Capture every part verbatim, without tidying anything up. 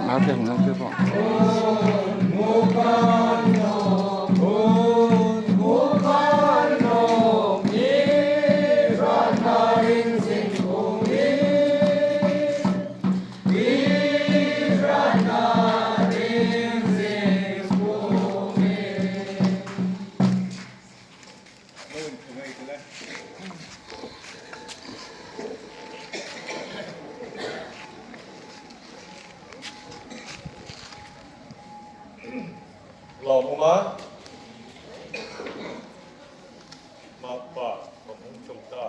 Nang te, nang te po. Lawmum a, Mapa, Mapum Chungta.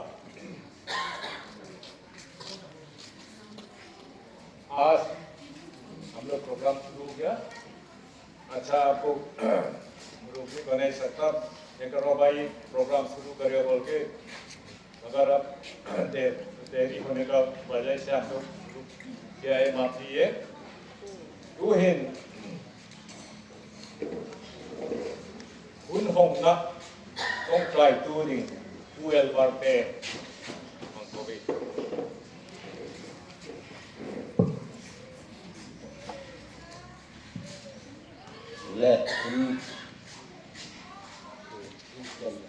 आज हम लोग प्रोग्राम शुरू हो गया। अच्छा, आपको ग्रुप भी बना सकता, एक बार भाई प्रोग्राम शुरू करें बोल के, अगर आप दे-, देरी होने का वजह से हम लोग ग्रुप किया है, माफी है। Tuhin, hun hongna, ṭawngṭaituhai, tu el var te, le, hun,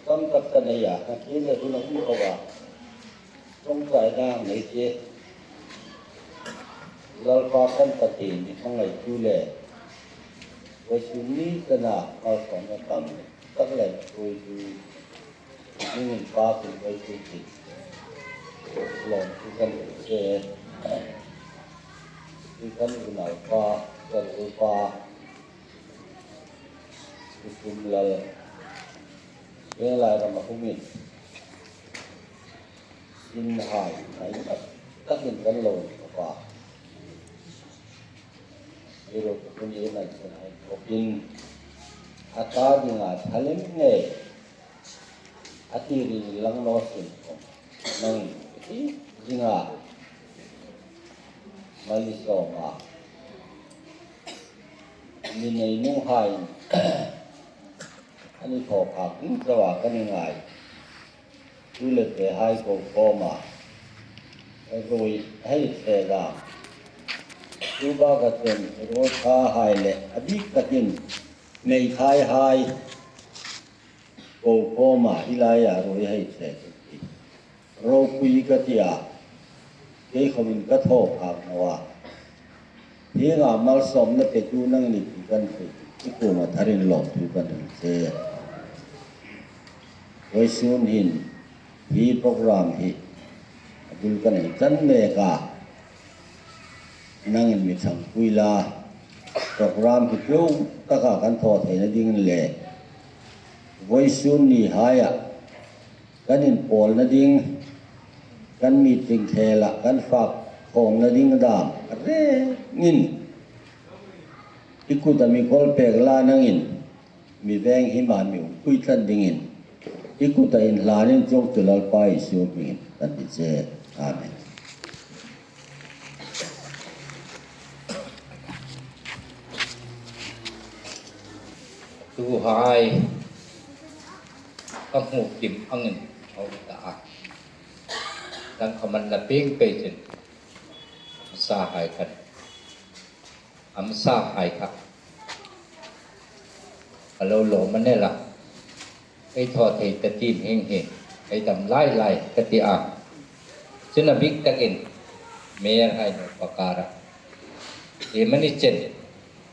tam tak ka nei a, ka tin le hun a hun ko a. Ṭawngṭaina nei te. Lalpa kan Pathien ni hmangai tu le. Vawisun ni tena malsawmna tam tak le vawisun. Ning in pa kun vawisun ti. Lawm tu kan se. Ti kan unaupa, kan upa. Kusum lal. Eng lai ram a hungin. Sin hai, hai tak, takin kan lo ni ka pa. Ero ka puni na sin hai, kopin. A ta dinga thalem nge. A ti ring lang lo sin ko. Nang, ti dinga. Mali so ma. Ni nei nung hai. Ani thaw khak ding chawa kan ngai. Tu le te hai ko koma. Rui hei se da. Tu ba ka ten ro tha hai le. A bik takin. Nei khai hai. Ko koma. Hi lai a rui hei se. Ropui ka ti a, kei khawmin ka thaw phak naw a. Hienga malsawmna petu nangni ti kan hriet, i kuoma tharin lawmthu kan hril che. Vawisun hin, hi program hi, a bul kan hei tan mek a. Nangin mi ṭhangpui la, program hi tlung taka kan thaw theina dingin le. Vawisun ni haia, kan inpawlna ding, kan meeting khela, kan fak khawmna ding dam, rengin. I kuta mi kawl pek la nangin, mi veng hima mi umpui tlan dingin. I kuta inhlanin chawk chu Lalpa Isu hmingin kan ti che. Amen. Tuhai, ka hmu kim angin thaw ta a. Dang ka man la ping pei chin. Sa hai kan. Am sa hai kha. Ka lo lo man la. Ei thaw thei ta tin heng heng. Ei dam lai lai ka ti a. Chun a bik takin. Mer hai no pakara. Ei mani chen.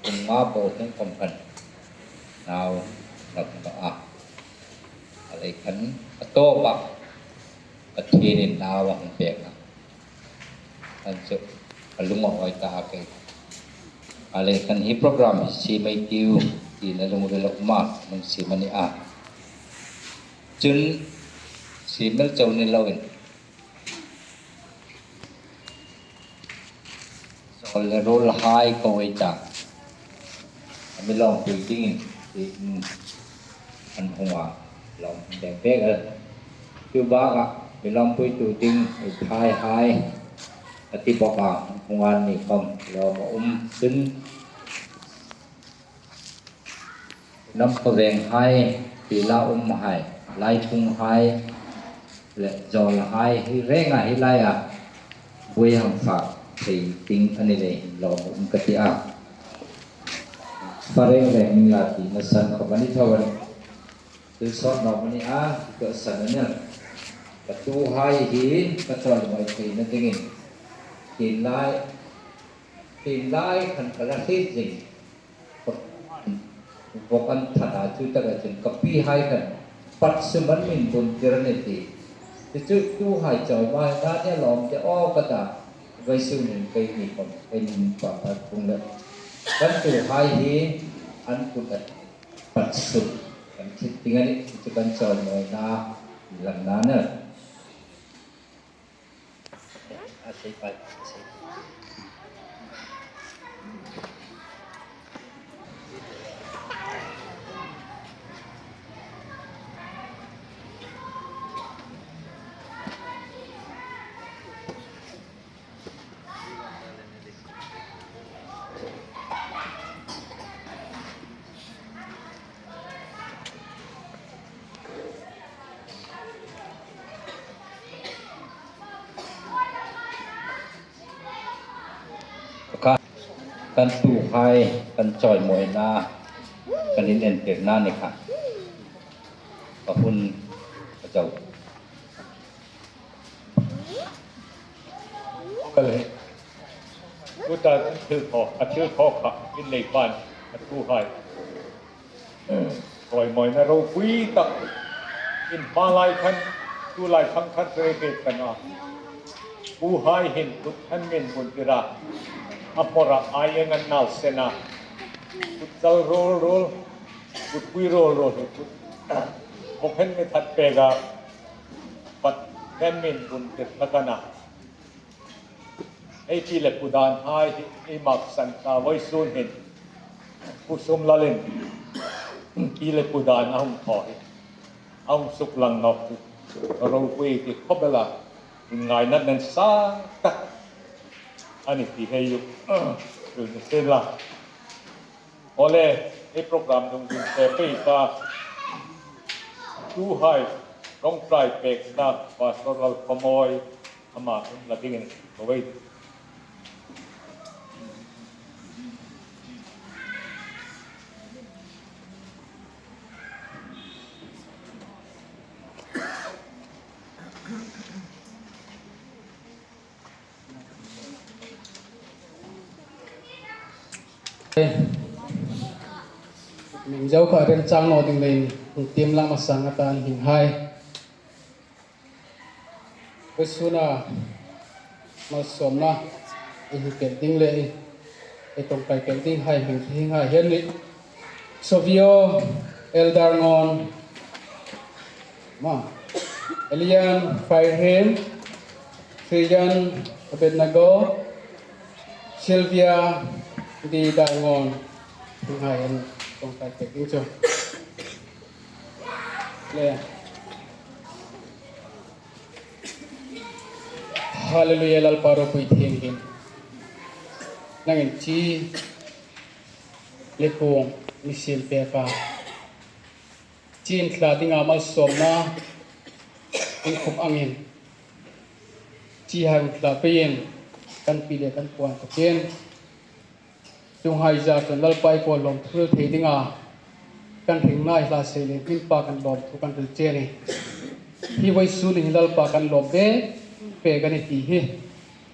Kum nga po hung kom khan. Nau, nau, nau, a. A lei khan, a tawpa. Pathienin nau a hung pek a. Khan chu, a lung a hawi ta a kei. A lei khan hi program hi si mai tiu, tina lung vel a um a, nung si mani a. Chun, si mel chau ni loin. Sawl le rawl hai ko ei ta. A mi lawmpui dingin, ti, mm, an hung a, lawm bek bek el. Chu baka, mi lawmpuitu ding, ei thai hai. A ti bawk a, hung an ni khawm, lawm a um chun. Nam khawveng hai, pila um hai, lai thung hai, le zawl hai, hi renga hi laia, bui hang fa, thei ding a ni leiin lawm um ka ti a. Fa reng reng ning la tina san khawm a ni tho a nih. Thil sawt naw a ni a, ka san a nih. Ka tuhai hi ka chawimawi theina dingin, hi lai, hi lai khan ka la hriet zing. Bawk an that a, chu taka chun ka pihai khan pat sum an min bun tir a ni ti. Chu chu tuhai chawimawi na nia lawm te aw ka ta. Vawisun hin keini khawm, keini pa pa kung le. Kan tuhai hi an kut a pat sum kan thit ding a nih, chu chu kan chawimawina langna a nih. A sei pai, a sei. Kan, kan tuhai, kan chawimawina, kan inentirna ni kha. Ka hun ka zo. Kal he. Tuta thil thaw, a thil thaw kha, in nei pan, a tuhai. Chawimawina ropui tak. In hma lai khan, tu lai khan khan rei ke kan a. Tuhai hin kut khan min bun tir a. A hmawr a ai ang an nal sen a. Kut chal rol rol. Kut pui rol rol hi kut. Bawk hen mi that pek a. Pat hen min bun tir tak a na. Ei pi le pu dan hai hi, ei maksan ta vawisun hin. Pu Sumlalin, pi le pu dan a hung thaw hi. A hung suklang nawk chu. Ropui ti khawp el a. Inngaina nen sa tak. A ni ti hei u. Hril ni sien la. Awle, ei program dung ding te pei ta. Tuhai, rawngtlai pekna, Pastor Lalkhawmawi, ama hung la dingin, ko ei. Min zo kha rem chang naw ding leiin, hung tiem lang masang a ta an hminghai. Vawisuna malsawmna ei hung pek ding le ei ṭawngṭai pek ding hai hming hi ngai hian ni. Savio Elder Ngon, ma, Elian Faihrem, Trian Abednego, Sylvia Di Dalngon, ngai an ṭawngṭai pek ding chu. Le. Hallelujah, Lalpa ropui Thienghlim. Nangin chi le kuong mi siem pek a. Chi inthla dinga malsawmna in khum angin. Chi hai inthla peiin kan pi le kan puan ka chen. Chuonghai zia chun Lalpa i kuoma lawmthu hril thei dinga kan hringna i hla sei le hminpa kan lawmthu kan hril che a nih. Hi vawisun hi Lalpa kan lawm ve ve kan ni ti hi.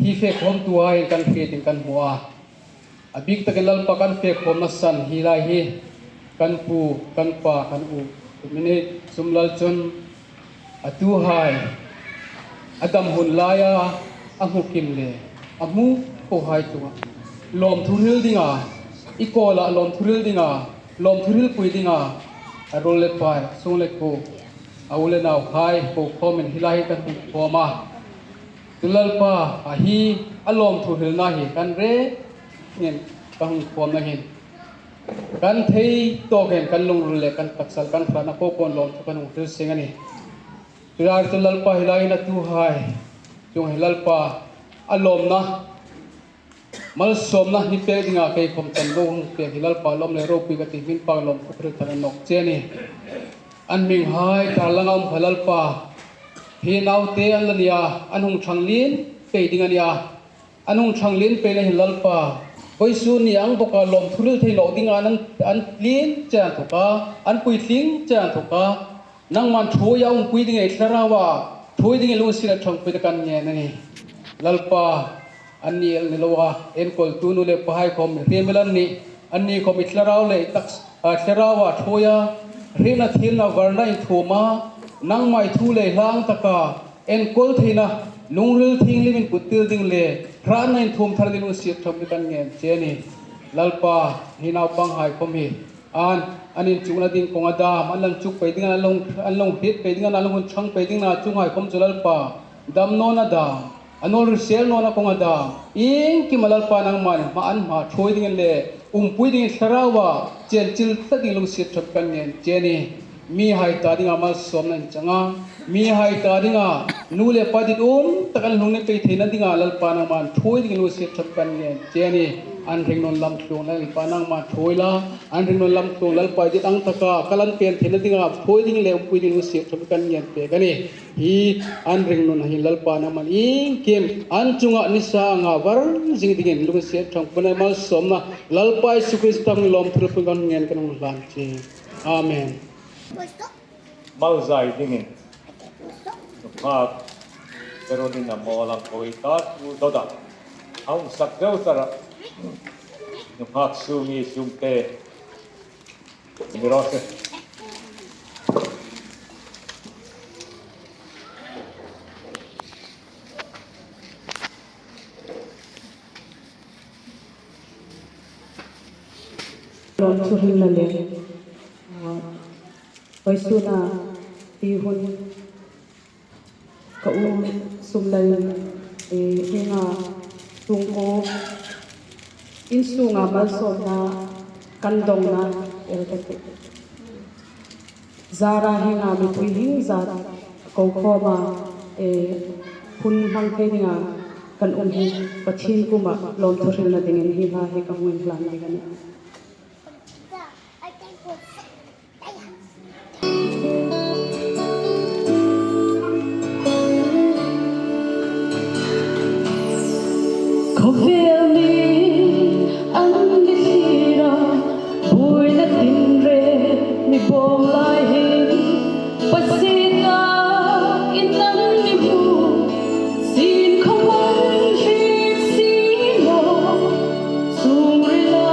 Hi fe khawmtuhai kan hriet ding kan hmu a. A bik takin Lalpa kan fe khawmna san hi lai hi. Kan pu, kan pa, kan u, Minute Sumlal chun a tuhai, a dam hun laia, a hmu kim le, a hmu kohai chunga lawmthu hril dinga, i kuoma lawmthu hril dinga, lawmthu hrilpui dinga, a ruol le pai, sung le kuo, a u le nauhai, po khawmin hi lai hi kan hung khawm a. Chu Lalpa, a hi a lawmthu hrilna hi kan rengin kan hung khawmna hin. Kan thei tawkin kan lungril le kan taksa le kan hratna po po'n lawmthu kan hung hril seng a nih. Chu lai chu Lalpa hi lai hin a tuhai. Chuong hi Lalpa a lawmna. Malsawmna hi pek dinga kei khawm tan bo hung pek hi Lalpa lawm le ropui ka ti hminpa lawmthu hril thar a nawk che a nih. An hminghai tar langa um kha Lalpa. Hi naute an la nia, an hung ṭhang lien pei ding a nia. an hung ṭhang lien pei na hin Lalpa, vawisun ni ang bawka lawmthu hril thei naw dinga an, an lien chieng thawk a, an puitling chieng thawk a, nangman ṭhuoia umpui dingin Thlaraua ṭhuoi dingin lungsiet ṭhangpuina kan ngen a nih. Lalpa, anni el ni loa enkawltu nu le pahai khawm hriemil an nih. Anni khawm i thlarau le i tak, a, thlaraua ṭhuoia hriemna thiemna varna inthuoma, nangma thu le hla ang taka enkawl theina, lungril thienghlimin put tir ding le hratna inthuom thar ding lungsiet ṭhangpuina kan ngen che a nih. Lalpa, hi naupanghai khawm hi an, an inchukna ding kawnga dam, an lo inchuk pei dingin, an lo, an lo hriet pei dingin, an lo hun ṭhang pei dingin, chuonghai khawm chu Lalpa, dam nawna dam, a nawlhrisel nawna kawnga dam, iengkima Lalpa nangman hma an hma ṭhuoi dingin le umpui dingin Thlaraua chenchil tlat ding lungsiet ṭhangpuina kan ngen che a nih. Mihai ta dinga malsawmna inchang a, mihai ta dinga nu le pa ditum tak an hlung ni pei theina dinga Lalpa nangman ṭhuoi dingin lungsiet ṭhangpuina kan ngen che a nih. An hringnun lamtluong Lalpa nangman ṭhuoi la, an hringnun lamtluong Lalpa dit ang taka kal an pen theina dinga ṭhuoi ding le umpui ding lungsiet ṭhangpuina kan ngen pek a nih. Hi an hringnun hi Lalpa nangman iengkim an chunga nisa anga var zing dingin lungsiet ṭhangpuina malsawmna Lalpa Isu Krista hmingin lawmthu hril kan ngen kan hung hlan che. Amen. Malzai dingin nunghak Carolina Mawlam koi ta tu doda a hung sak deu tara nunghak Sumi Sumte. Ni raw se. Lawmthu hrilna le, ah, vawisuna ti hun ka um sum lai, eh, hienga sungkuo insunga malsawmna kan dongna el ka tih. Zara hienga mipui hing zat ko khawma, eh, hun hmang thei dinga kan um hi Pathien kuoma lawmthu hrilna dingin hi hla hi ka hung inhlan ding a nih. Khawvel ni an ni thlir a, buoina tinrêng ni bawm lai hin, Pasienna in an ni hmu, sin khawm an hriet si naw, sung rila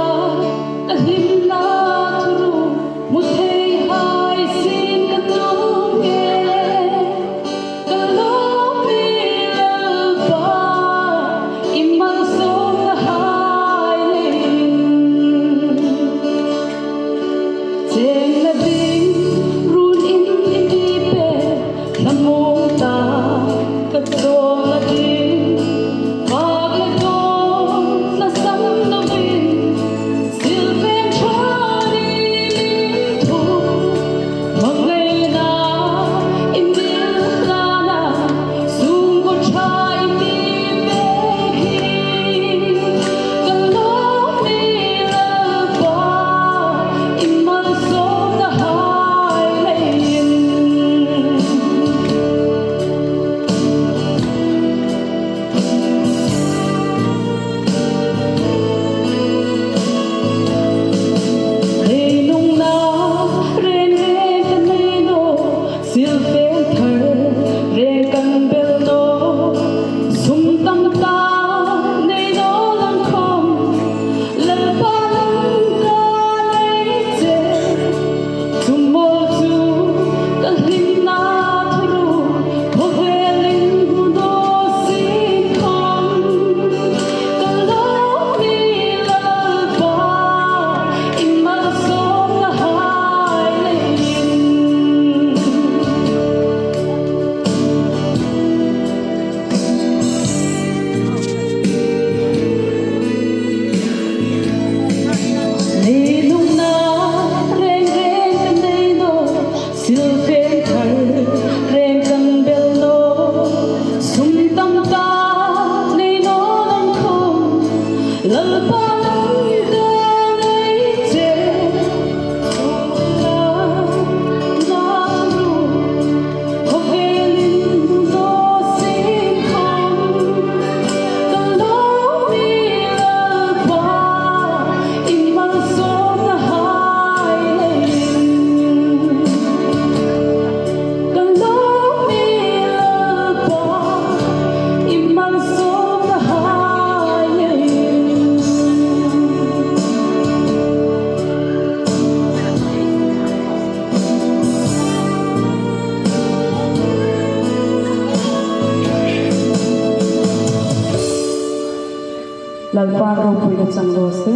चंगो से।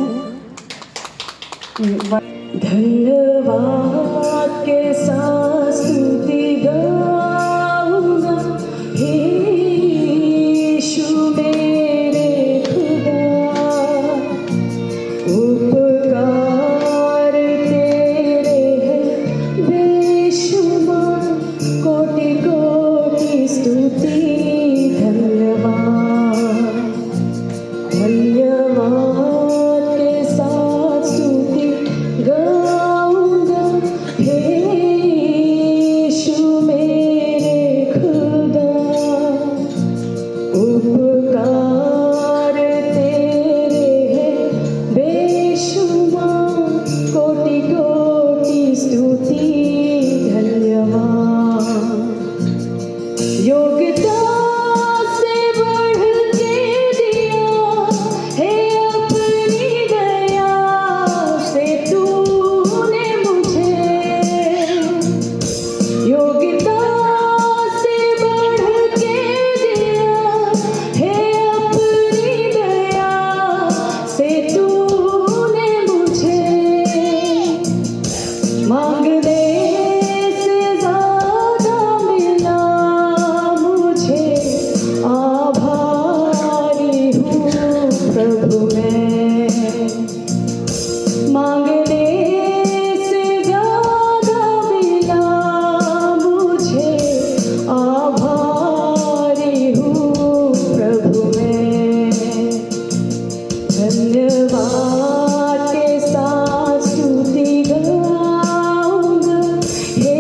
धन्यवाद के साथ स्तुति गाऊंगा, हे यीशु मेरे खुदा। उपकार तेरे हैं बेशुमार, कोटि कोटि स्तुति धन्यवाद। धन्यवाद के साथ स्तुति गाऊंगा, हे यीशु मेरे खुदा। उपकार तेरे हैं बेशुमार, कोटि कोटि स्तुति धन्यवाद। योग्यता से बढ़ के दिया है अपनी दया से तूने मुझे। योग्यता से बढ़ के दिया है अपनी दया से तूने मुझे। मांगने से ज्यादा मिला मुझे, आभारी हूँ प्रभु मैं। मांगने से ज्यादा मिला मुझे, आभारी हूँ प्रभु मैं। धन्यवाद के साथ स्तुति गाऊंगा, हे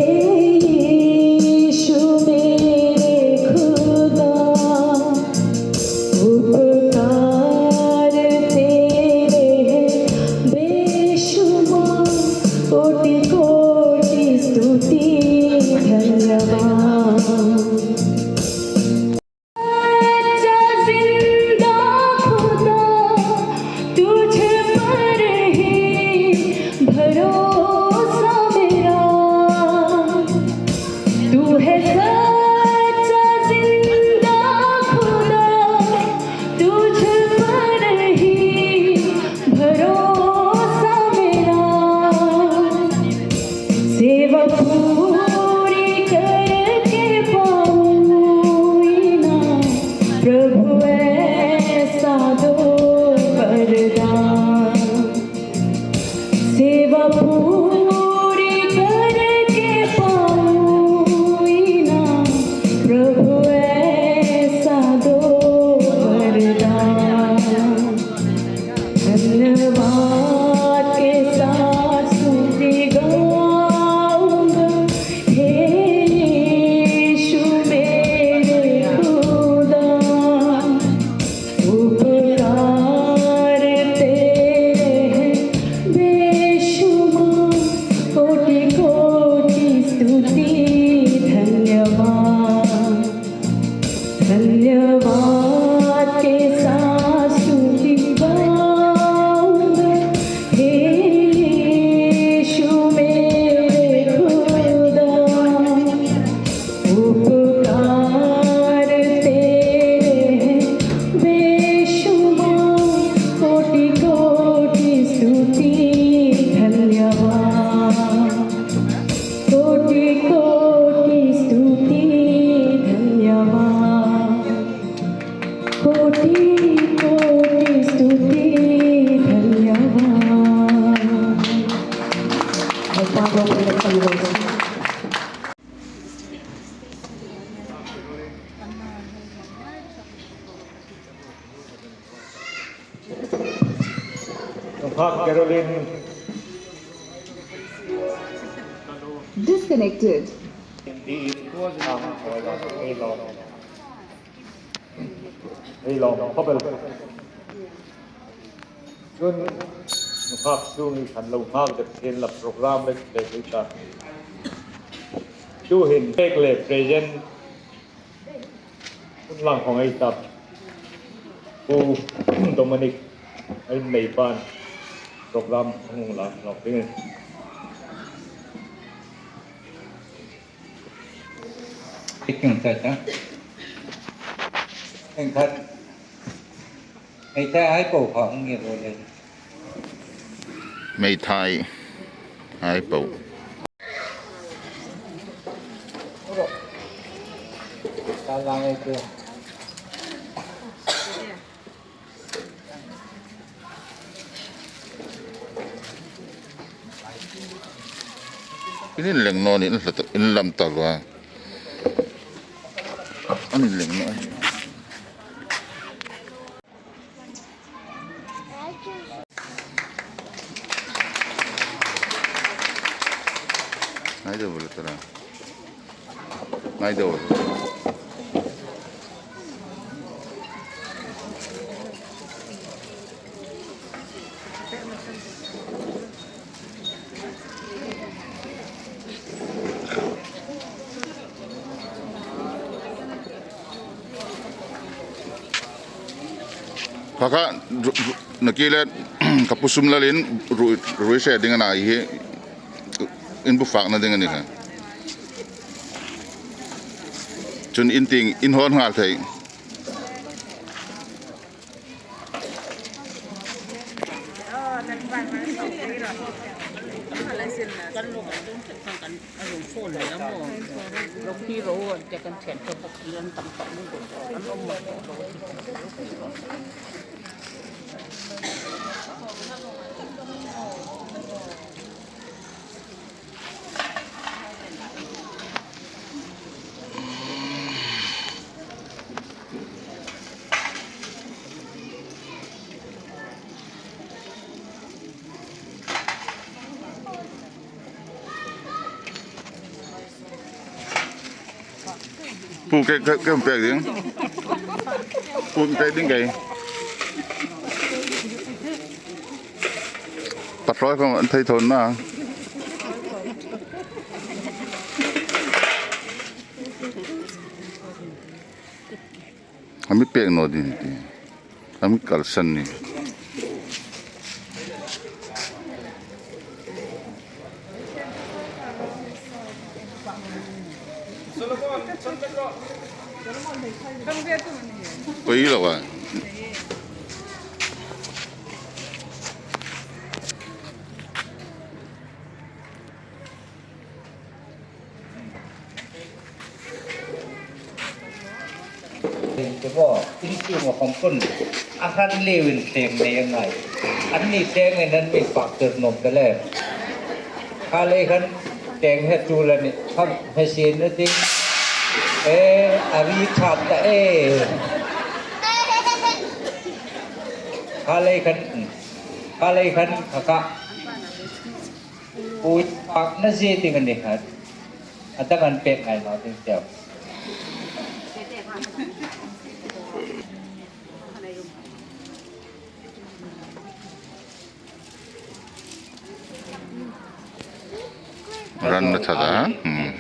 यीशु मेरे खुदा। उपकार तेरे हैं बेशुमार, कोटि कोटि स्तुति धन्यवाद। सच्चा जिंदा खुदा, तुझ पर ही भरोसा मेरा। तू है सच्चा जिंदा खुदा, तुझ पर ही भरोसा मेरा। सेवा पूरी करके पाऊँ इनाम, प्रभु ऐसा दो वरदान। सेवा पूरी करके पाऊँ इनाम, प्रभु ऐसा दो वरदान। धन्यवाद के साथ स्तुति गाऊंगा, हे यीशु मेरे खुदा। उपकार तेरे हैं बेशुमार, कोटि कोटि स्तुति धन्यवाद। धन्यवाद के साथ स्तुति गाऊंगा, हे यीशु मेरे खुदा। उपकार तेरे हैं बेशुमार, कोटि कोटि स्तुति धन्यवाद। कोटि कोटि स्तुति धन्यवाद। कोटि कोटि स्तुति धन्यवाद। Nunghak Caroline. Disconnected. Ei lawm, ei lawm, khawp el. Chun, nunghak Sungi khan lo nghak dep thei la program le le thei ta. Tuhin pek le present hun lang hong ei ta. Pu Dominic ei nei pan program hung la nok ding. Picking ta ta. Engkhat. Meithai hai po kha hung ni ro le. Meithai hai po. Ta lang e te. Inin leng naw ni, in hla ta, in lam ta lo a. An in leng naw. Ngai deu bula tara. Ngai deu. Kha kha, ru-, ru-, nakie le, ka pu Sumlalin ru-, ruoi se ding a na hi, in bu fakna ding a ni kha. Chun in tieng, in hawn nghal thei. Pu, ke, ke, ke pek ding. Pu, pek ding kei. Patloi ko an thei thon na. A mi pek naw ding ti. A mi kalsan ni. Oi lo wa. Te bo, in chu mo khom kun. A hran leu in thleng nei a ngai. An ni thleng in an mi fak tir nawk ta le. Kha lei khan thleng he tu la ni. Kham he sin na ding. E, a ri that ta e. Kha lei khan, kha lei khan kha kha. Ui, pakna zie ding a ni kha. A dang an pek ngai naw ding tiu. Ran na tha da. Hmm.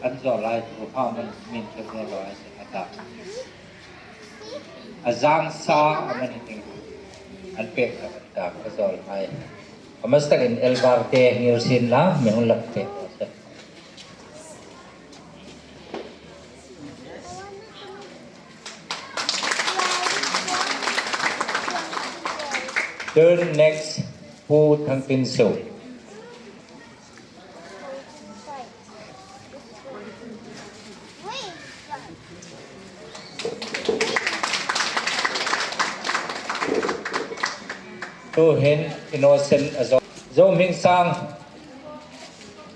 An zo lai, ru ha man min ke me ro ai se ka ta. A zang sa a mani ding an pek ka ta ka zawl hai. A mas takin Elbar te ngir sin la, mi hung lak te. Turn next, Pu Thangtinso. Tuhin innocent a zo. Zo Hming Sang.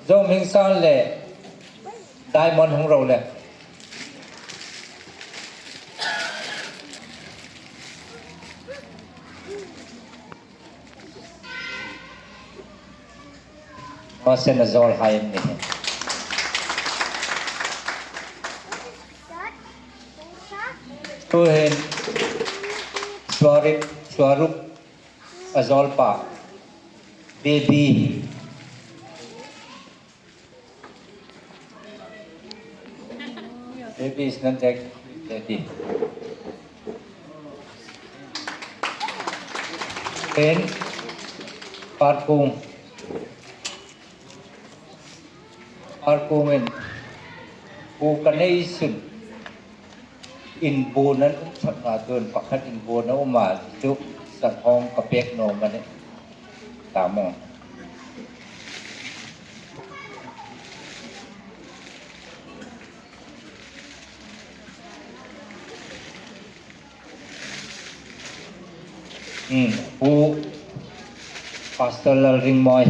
Zo Hming Sang le Diamond hung ro le. Masen a zawl hai an ni. Tuhin Suarip, Suarup a zawl pa. Baby. Baby is not that baby. Then, Parkung. Parkung in. Pu Kanei Sun. Inbuon an um chak a, tuhin pakhat inbuon a um a, chu sanhawng ka pek naw a nih. Ta maw. Hmm, Pu Pastor Lalringmawi.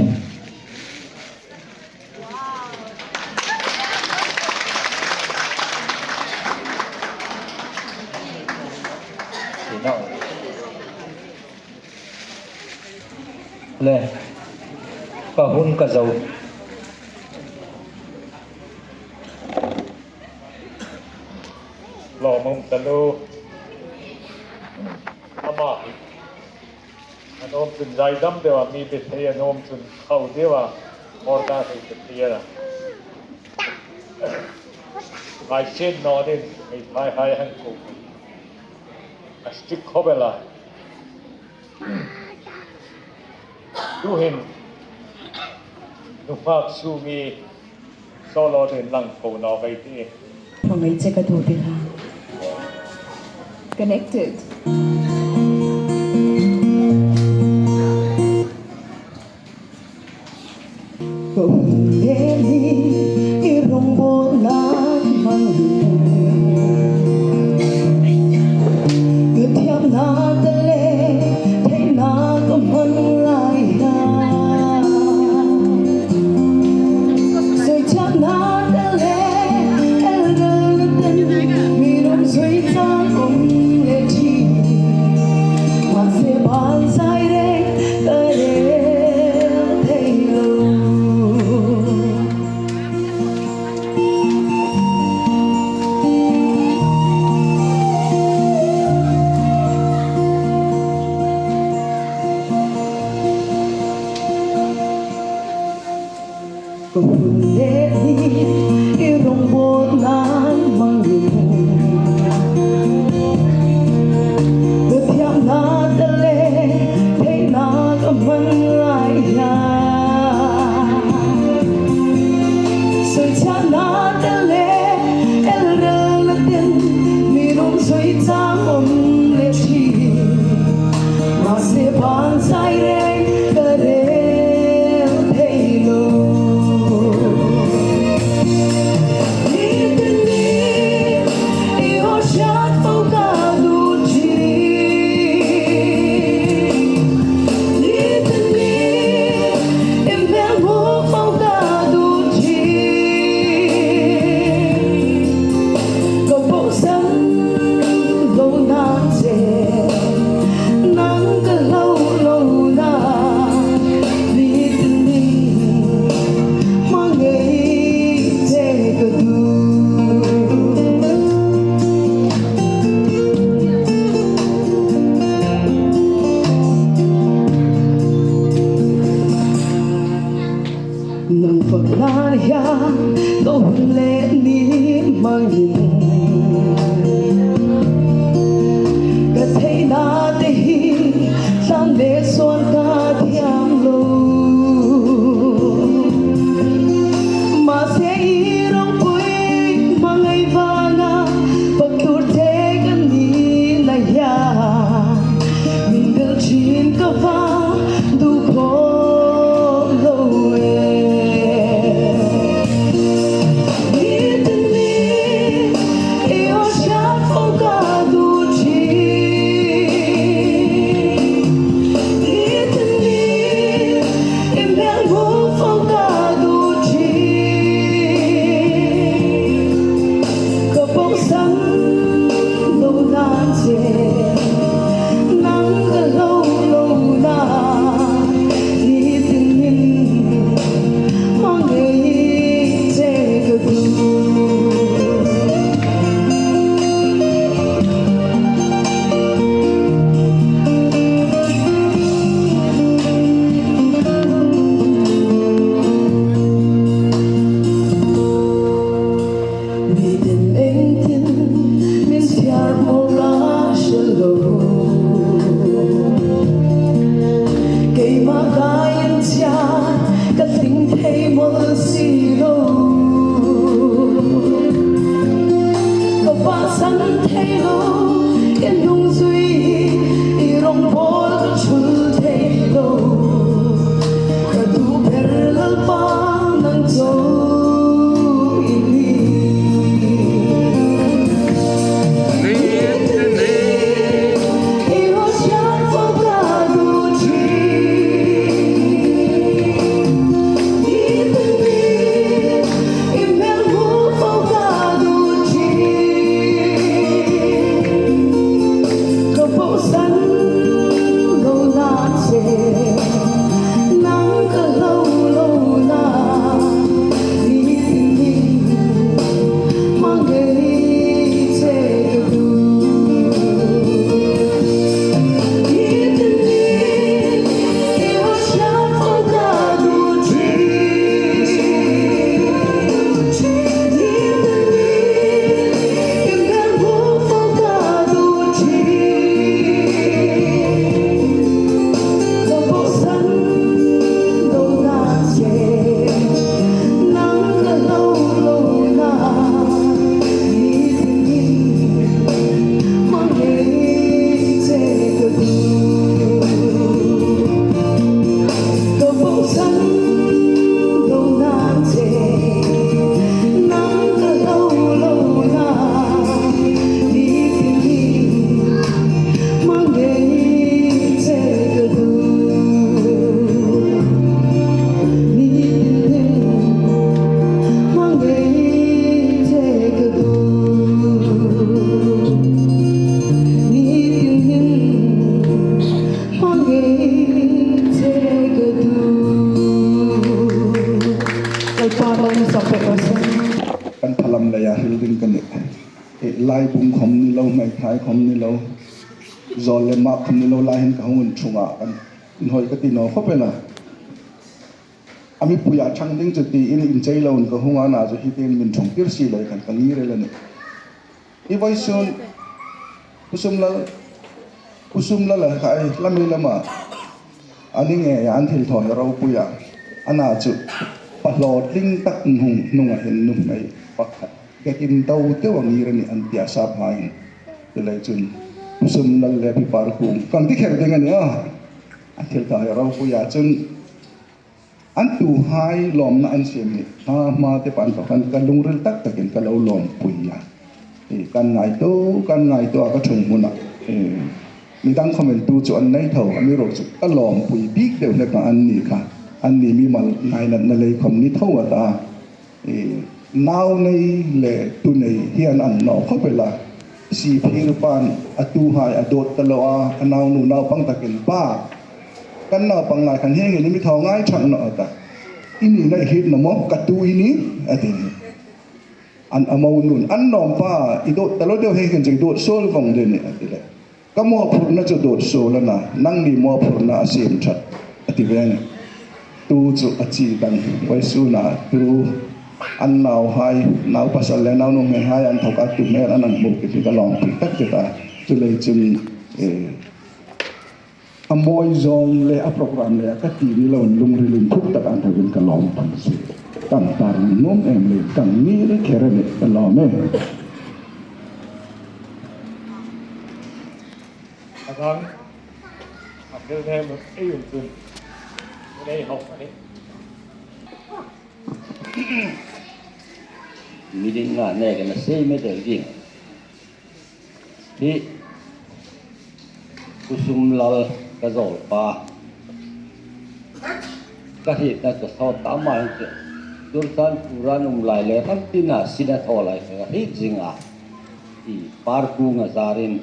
Sino. Le, ka hun ka zo. Lawmum taluo. Ama hi a nuom chun zaidam deu a, mi be thei a nuom chun khau deu a, order thei ka tia. Ngai sin naw ning, hei thai hai hang ko. A stick khawp el a. Tuhin, nunghak sumi solo ding lang ko naw kei ti. Hmangai che ka duot a. Connected. Ko hun le ni i rongbawlna hmangin, ka thiamna ka le theina ka hmang lai a. Soi chakna ka le el rel ten, mi rum soi chang um le thi. Mahse, bang sai reng ka rel thei lo. Ko hun le ni i rongbawlna hmangin, ka thiamna ka le theina ka hmang lai a. Soi chakna ka le el rel ten, mi rum soi chang um le thi. Mahse, bang sai reng ka rel thei lo. Ni tin ni, i hawsat po ka duot hi. Ni tin ni, i hmel hmu po ka duot hi. Ka bosan lo na che, nang ka lo lo na, ni tin ni hmangai che ka duot. Nang fak lar hian ka hun le ni hmangin, ka theina te hi tlan le sawn ka thiam lo. Mahse, i ropui hmangai vanga, paktur te kan ni na hian, min dil ṭhin ka va duh khawp lo e. Ni tin ni, i hawsat po ka duot hi. Ni tin ni, i hmel hmu po ka duot hi. Ka bosan lo na che, nang ka lo lo na, ni tin ni hmangai che ka duot. Nitin engtin min fiar mawl ka hre lo. Keima ka inchia ka tling thei mawl si lo. Ka pa san thei I nung zui hi i rawng pawl ka ṭhul thei lo. Ka tu ber Lalpa nang chu i ni. I hosian fo ka du thi. Kan phalam leia hril ding ka nih. Eh, laibung khom ni lo, hmeithai khom ni lo, zawl le mak khom ni lo, lai hin ka hung inṭhung a, kan inhawi ka ti naw khawp el a. A mipuia ṭhang ding chu tiin inchei loin ka hung a, ana chu hitin min ṭhungtir si lei khan ka ngir el a nih. I vawisun Pu Sumlal, Pu Sumlal a kha ei lam ei lama a ni ngeia an thil thaw hi ropui a. Ana chu pahlaw tling tak hung hnunga hin nuhmei pakhat bekin do deu a ngir a nih an ti a, sap hai. Chuleiin chun Pu Sumlal le Pi Parkung kan ti kher ding a nih a. An thil thaw hi ropui a chun an tuhai lawmna an siem hi hma hma te pan pakhat ka lungril tak takin ka lo lawmpui a. Eh, kan ngaituo, kan ngaituo a ka ṭhung hmuna. Eh, midang comment tu chu an nei tho, amiruokchu ka lawmpui bik deu hlek a anni kha. Anni mimal ngainatna lei khom ni tho a ta. Eh, nau nei le tu nei hi an ang naw khawp el a. Siphir pan a tuhai a dawt ta lo a, a naunu naupang takin, "Pa, kan naupang lai khan hieng hin i mi thaw ngai ṭhak naw," a ta. "I nina i hriet naw maw, ka tu i ni," a ti. An, a mo nun, "An nawm pa, i dawt ta lo deu, hieng hin chu i dawt suol vong deu ni," a ti le. Ka mawphurna chu dawt suol a na, nangni mawphurna a siem ṭhat, a ti veng. Tu chu a chi dang, vawisuna tu an nauhai, nau pasal le nau nuhmei hai an thawka tu hmel an an hmu kit hi ka lawmpui tak tak a. Chuleiin chun, eh, a mawi zawng le a program le a ka ti ni loin lungril inthuk tak an thawkin ka lawm pan si. Kan tar nuom em le kan ngir kher a nih, ka lawm e. A dang, a fel hnem ei um chun, ei hawk a nih. Minute nga nek a na sei met el ding. Hi Pu Sumlal ka zawlpa. Ka hrietna chu sawt ta mai chu. Churachandpur-a an um lai le ram tina sin a thaw lai kha ka hriet zing a. Hi Parkung a zarin.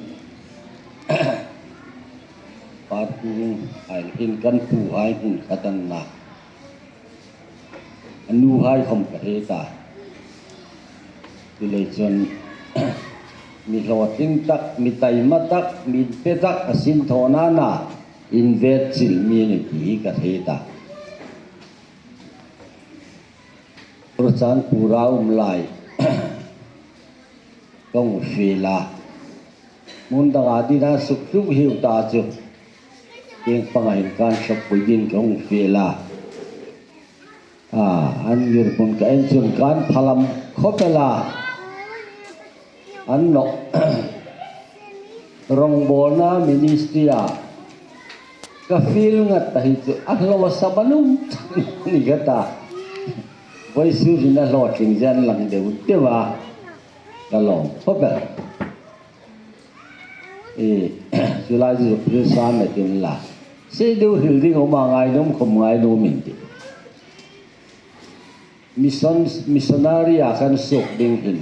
Parkung ai hin kan puhai hmun khat an na. A nuhai khom ka hriet a. Chuleiin chun mi hlawtling tak, mi taima tak, mi pe tak a sinthawna na invet chil mi a ni ti hi ka hriet a. Churachandpur-a um lai kong fiel a. Hmun danga dina suk suk hiu ta chu. Tieng panga hin kan sawpui din kong fiel a. A, an ngirhmun ka en chun kan phalam khawp el a. An nawk, Rawngbawlna ministry-a ka fiel ngat ta hi chu a hlawsa ba num ni ka ta. Voisu hin a hlawtling zen lang deu deu a ka lawm khawp el. I, chu lai chu thil sa met inla. Sei deu hril ding a um a, ngainuom khawm ngainuom in tih. Mission, missionary-a kan suok ding hin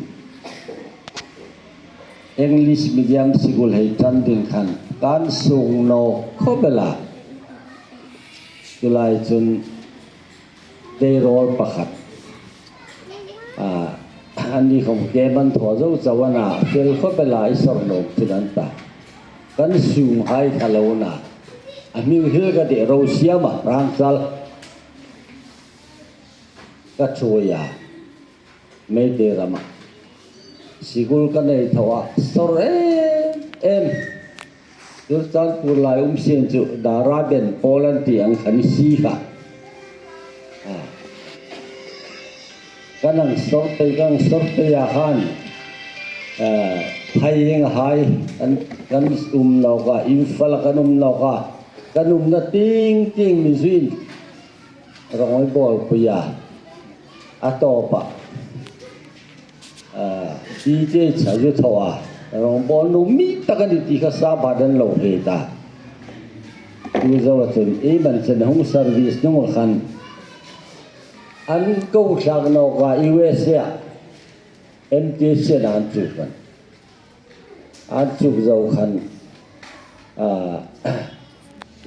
English medium sikul hei ṭan ding khan kan suok naw khawp el a. Chu lai chun dei rawl pakhat, a, anni khawm ke man thaw zo chau a na, fel khawp el a, i sawr nawk ṭhin an ta. Kan sunghai kha lo na. A hming hril ka tih, Rosiama Rangchal. Ka ṭhuoi a, Meitei rama sikul ka nei thaw a, sawr em em. Churachandpur lai um sien chu Daraben Pawl an ti ang khan si kha. A. Kan ang sawr pei, kan ang sawr pei a khan, a, Phaieng hai kan, kan um nawk a, Imphal-a kan um nawk a, kan umna tieng tieng mi zuin rawngbawlpui a, a tawpa, a, T J cha zu thaw a, rawngbawl nuom mi tak a ni ti kha sa ba dan lo hre ta. Chu zoa chun ei man chen hung service hnung khan an ko thlak nawk a, U S A-a M T S-a an chuk khan. An chuk zo khan, a,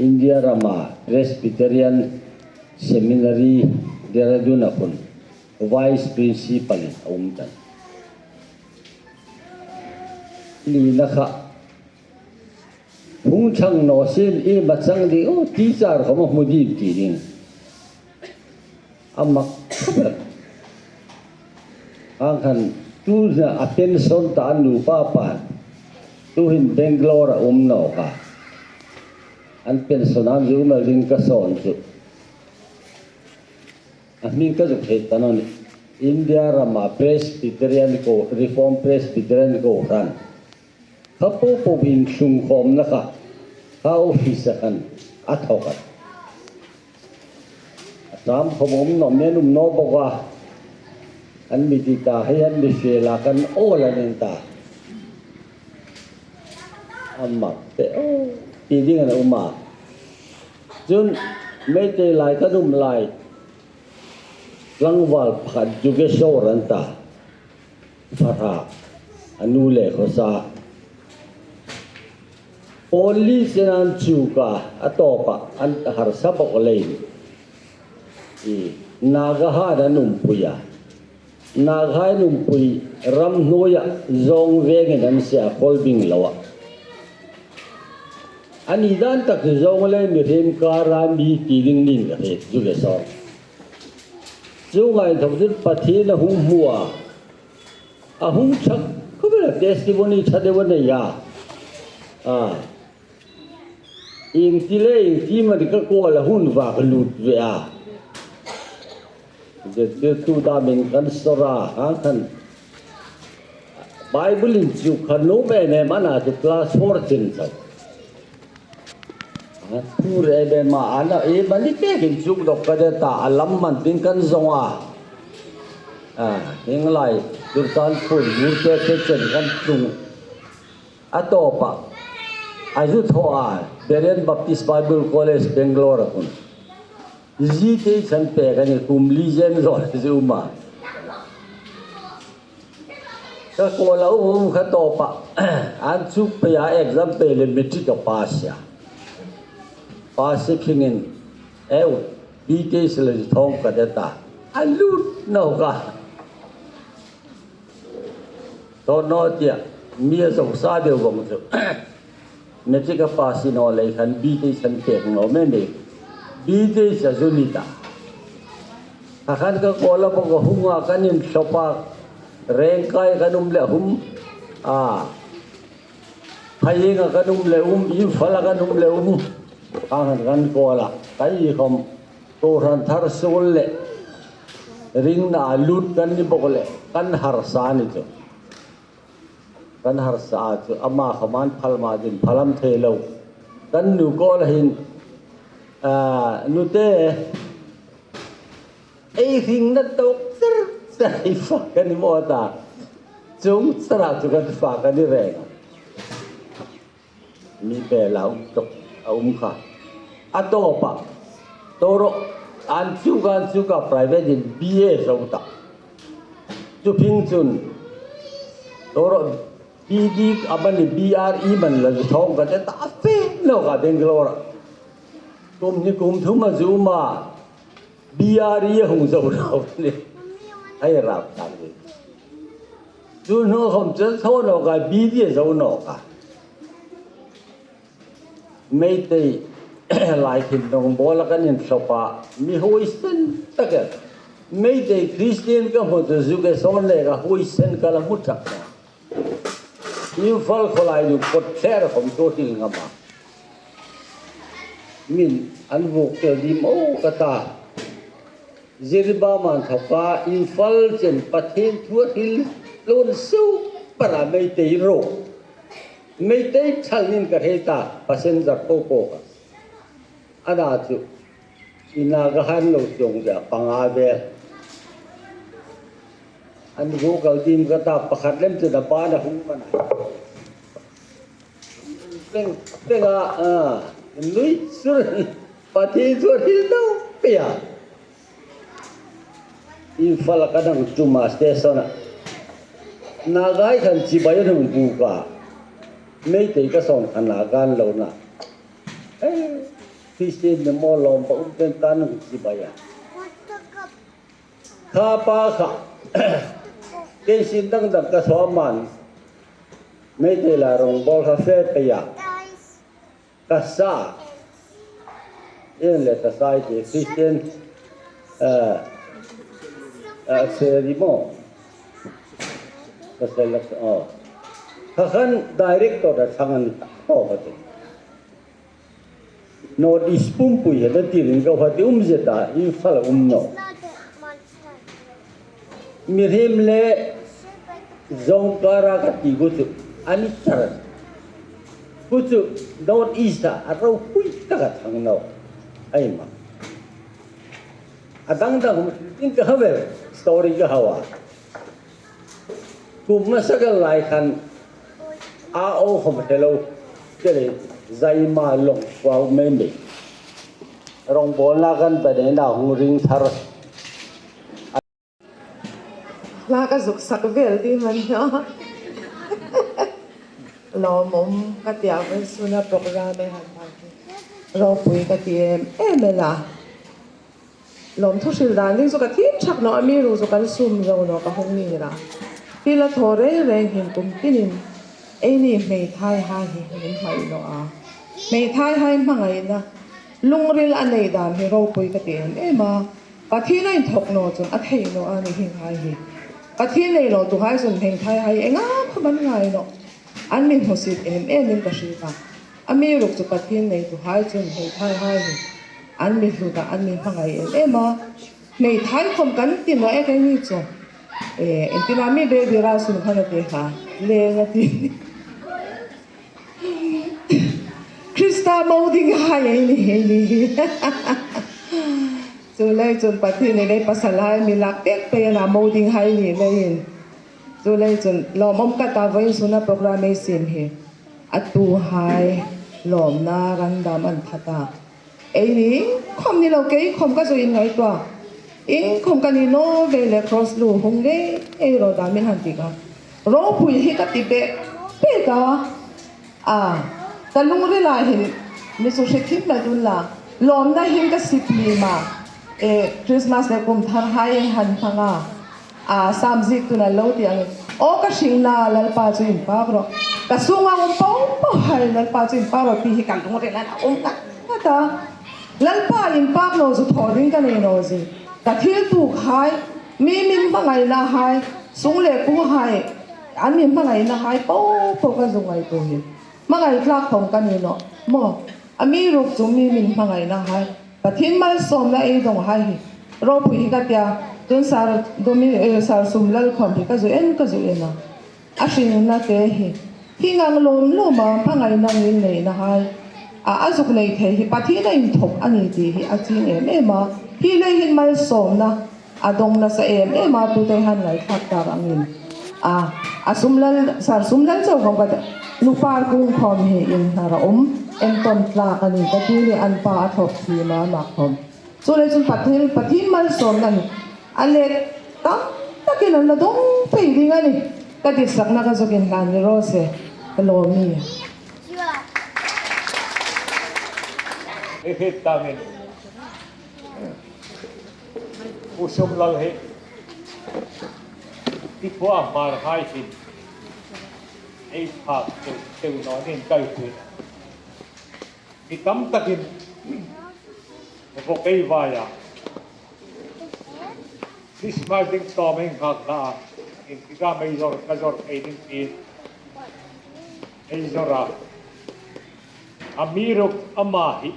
India rama Presbyterian Seminary Dehradun-a khun vice principal-in a um ta. Nina kha hung thlang naw sien, i ma chang ding, aw, teacher khawm a hmu ding ti ding. A mak khawp el. Ang khan tu zia a pension ta an nu pa pan. Tu hin Bangalore-a um nawk a. An pension an zu mal ding ka sawn chu. A hming ka zuk hre ta naw ni. India rama Presbyterian ko, Reformed Presbyterian ko khan. Kha po po in thlung khawmna kha, kha office-a khan a thaw kha. A ṭam khawm um naw, men um naw bawk a. An mi ti ta hei, an mi fiel a, kan awl an en ta. A mak te, aw, ti ding an um a. Chun Meitei lai kan um lai. Tlangval pakhat Jugeshwar an ta. Fahra, a nu le khawsa. Police-in an chuk a, a tawpa an harsa bawk leiin. I, Nagahai an umpui a. Nagahai an umpui ram hnuoia zawng vengin an sie a, Kolbing loa. A ni dan tak zawng le mihriem kara mi ti ding niin ka hriet chu le sawr. Chu ngai thawk chun Pathien a hung hmu a. A hung ṭha khawp el a, testimony ṭha deu a nei a. A. Ieng ti le ieng ti mani ka kuoma hun vak lut ve a. Zirtirtu damin kan sawr a, a khan Bible inchuk kha nuom em em a na chu class four chen chau. A, thu re be ma a na, e, mani te kin chuk dawk ka de ta, a lam man ding kan zawng a. A, hieng lai, Churachandpur, Murte te chen kan tlung. A tawpa, a zu thaw a, Berean Baptist Bible College, Bangalore-a khun. Zi te chan pek a ni, kum li zen rawl zu ma. Ka kuoma um kha tawpa, an chuk pei a, exam pei le matric a pass a. Pass khingin, eu, B T S le thawng ka de ta. A lut naw ka. Tawh naw tia, mi a zawng sa deu vawng chu. Matric a pass naw lei khan B T S an pek naw mei mei. B T S a zu ni ta. A khan ka kuoma bawk a hung a kan inthlop a. Rengkai kan um le hum. A. Phaienga kan um le um, Imphal-a kan um le um. A khan kan kuoma. Kai khawm. Kohran thar suol le. Ringna lut kan ni bawk le. Kan harsa ni chu. Kan harsa a chu ama khawm an phal ma ding, phal am thei lo. Kan nu kawl hin, a, nute, ei hringna tawk ser ser ei fa kan ni maw ta. Chuong chara chu kan fa kan ni reng a. Mi pe la um tawk a um kha. A tawpa, toro, an chu kan chu ka private in B A zo ta. Chu phing chun, toro B D amani B R E man la zu thawng ka te ta fe lo ka Bangalore. Kum hni kum thum a zu ma, B R E a hung zo lo ni. Ai rap ta ni. Chu hnu khawm chu thaw naw ka B D a zo naw ka. Meitei lai thin dong bawla kan inthawpa, mi huoisen tak el. Meitei Christian ka hmu chu zu ke sawn le ka huoisen ka la hmu tak. Imphal khawlai nu kawt thler khawm chu thil ngam a. Min an vuok tel dim o ka ta. Jiribam a inthawka Imphal chen Pathien thu a hril tlun sup para Meitei ro. Meitei thal nin ka hre ta, passenger po po ka. Ana chu, i Naga han lo chuong dia panga vel. An vuok tel dim ka ta, pakhat lem chu da ba na hung mana. Peng, peng a, a, nui sur, Pathien thu a hril naw pei a. Imphal a ka dang tum a station a. Naga hai khan chibai an hung buk a. Meitei ka sawn khan Naga an lo na. Eh, Christian ni maw lawmpa um ten kan hung chibai a. Kha pa kha. Kei sin dang dang ka sawn man. Meitei la rong bawl kha fe pei a. Ka sa. Ien le ka sa i ti Christian, eh, eh, se ri maw. Ka sa la, oh. Kha khan director da chang an ta. Oh, ka ti. North East pumpui he da ti ring ka hati um zeta, Imphal um naw. Mihriem le zawngkara ka ti ku chu, ani char. Ku chu, North East a, a ropui taka thang naw. Ai ma. A dang dang, in ka hawer, story ka hawa. Kum masa ka lai khan, a o khawm hre lo, ke le, zaima long, wow, me me. Rongbawlna kan ta nei na hung ring thar. Hla ka zuk sak vel di man hna. Lawmum ka tia vawisuna program e han hmang hi. Ropui ka ti em em e la. Lawmthu hril dan ding chu ka thiem thak naw, amiruokchu kan sum zo naw ka hung ni la. Thil a thaw reng reng hin kum tinin eini hmeithai hai hi min hmai naw a. Hmeithai hai hmangaina, lungril a nei dan hi ropui ka ti em em a. Pathien a inthawk naw chun a thei naw a ni hi hai hi. Pathien nei lo tu hai chun hmeithai hai engam khawm an ngai naw. An mi hmusit em em in ka hriet a. Amiruokchu Pathien nei tu hai chun hmeithai hai hi an mi hlut a, an mi hmangai em em a. Hmeithai khawm kan ti naw e keini chu. Eh, engtin am mi baby ra sun khan a ti kha. Leng a ti. Krista mo ding hai ei ni, ei ni. Chuleiin chun Pathienin ei pasal hai mi lak pek pei a na, mo ding hai ni leiin. Chuleiin chun lawmum ka ta vawisuna program ei siem hi. A tuhai lawmna ran dam an that a. Eini khawm ni lo, kei khawm ka zuk inngaituo a. Iengkhawm ka ni naw ve le cross lu hung ngei ngei ro dam in han ti ka. Ropui hi ka ti bek bek a. A, ka lungrila hin mi chu hrekhim met un la. Lawmna hin ka sip hliem a. E, Christmas le kum thar hai ei han hmang a. A, Sam ziek tuna lo ti ang. Aw ka hringna Lalpa chu inpak rawh. Ka sunga um po po hai Lalpa chu inpak rawh ti hi ka lungrila a um ngat ngat a. Lalpa inpak naw chu thaw ding ka nei naw zie. Ka thil tuok hai, mi min hmangaina hai, sung le pu hai, an min hmangaina hai po po ka zuk ngaituo hi. Hmangai tlak khawm ka ni naw. Maw, amiruokchu mi min hmangaina hai, Pathien malsawmna ei dong hai hi. Ropui hi ka tia, tun Sir Domi-, eh, Sir Sumlal khawm hi ka zuk en, ka zuk en a. A hringna te hi, hi ngang lawm lawm a, hmangaina ngilneina hai a, a zuk nei thei hi Pathien a inthawk a ni ti hi a chieng em em a. Hi lei hin malsawmna a dong nasa em em a, tute han ngaithlak tak angin. A, a Sumlal, Sir Sumlal chau khawm ka ta, nupa kung khawm hi in hnar a um, entawn tlak a ni ka ti ni, an pa a thawk thiem a, ama khawm. Chuleiin chun Pathien, Pathien malsawmna hi a let tam takin an la dong pei ding a nih. Ka ditsakna ka zuk inhlan ni raw se, ka lawm ie. Ei hriet dingin, Pu Sumlal hi, ti thua Hmar hai hin ei phak teu teu naw ning ka ti. Mi tam takin vawk ei vai a, Christmas ding tawm ei nghak hla a, inkhika mei zawr ka zawr thei ding tiin ei zawr a. Amiruokchu ama hi,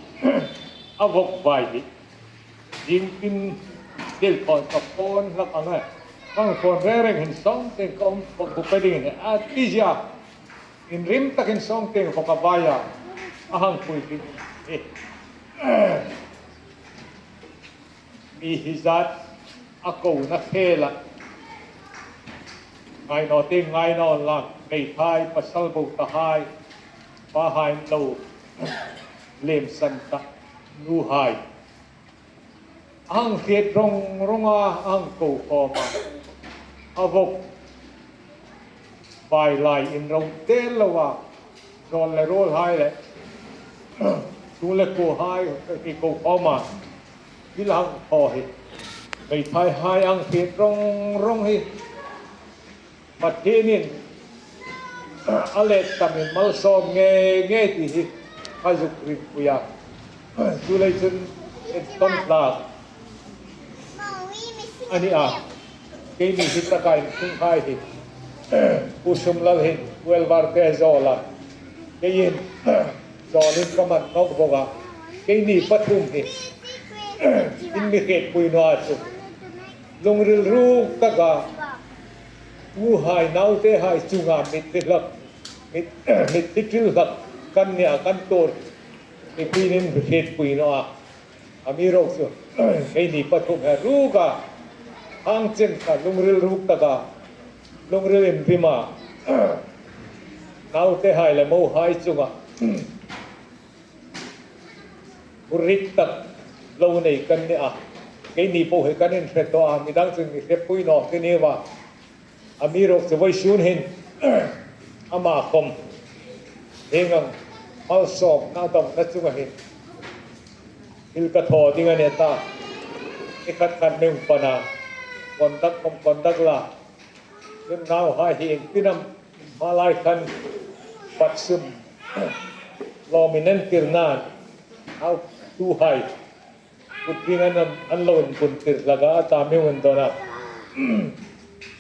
a vawk vai hi, zing tin thil thawn ka phone hlak ang e. Ka phone reng reng hin sawng tieng ka um bawk bawk ding a ni a ti zia. Inrim takin sawng tieng vawk a vai a, a hang pui ding hi. Mi hi zat a kona khela, ngai naw tieng ngai naw la, hmeithai, pasal bo ta hai, pahai lo lem san ta nu hai. A hang hriet rong rong a, a hang ko khawm a. A vawk vai lai inro tel lo a, zawl le ruol hai le chung le kuo hai hi ko khawm a. Hi la hang thaw hi, hmeithai hai a hang hriet rong rong hi Pathienin a let tamin malsawm ngei ngei ti hi ka zuk ringpui a. Chuleiin chun entawn tlak a ni a. Keini hi taka inthung hai hi, Pu Sumlal hin welfare te zawl a, keiin zawlin ka man nawk bawk a. Keini pathum hi in mi hrietpui naw a chu, lungril ruk taka tuhai naute hai chunga mit hri hlak, mit, mit hri hril hlak kan ni a, kan tuor hi Pathienin hrietpui naw a. Amiruokchu keini pathum hi ruk a, hang chen kha lungril ruk taka, lungril inrima, naute hai le mohai chunga hurrit tak lo nei kan ni a. Keini po hi kan inhre tawh a, midang chun mi hrietpui naw ti ni va. Amiruokchu vawisun hin ama khawm hieng ang malsawmna dawngna chunga hin thil ka thaw ding a ni ta. Ni khat khat mi hung pan a, conduct khawm conduct la. Chun nauhai hi iengtin am hma lai khan pat sum lawmin an tir nan, nautuhai kut ding an, an lo inbun tir hlak a, a ta mi hung dawn a.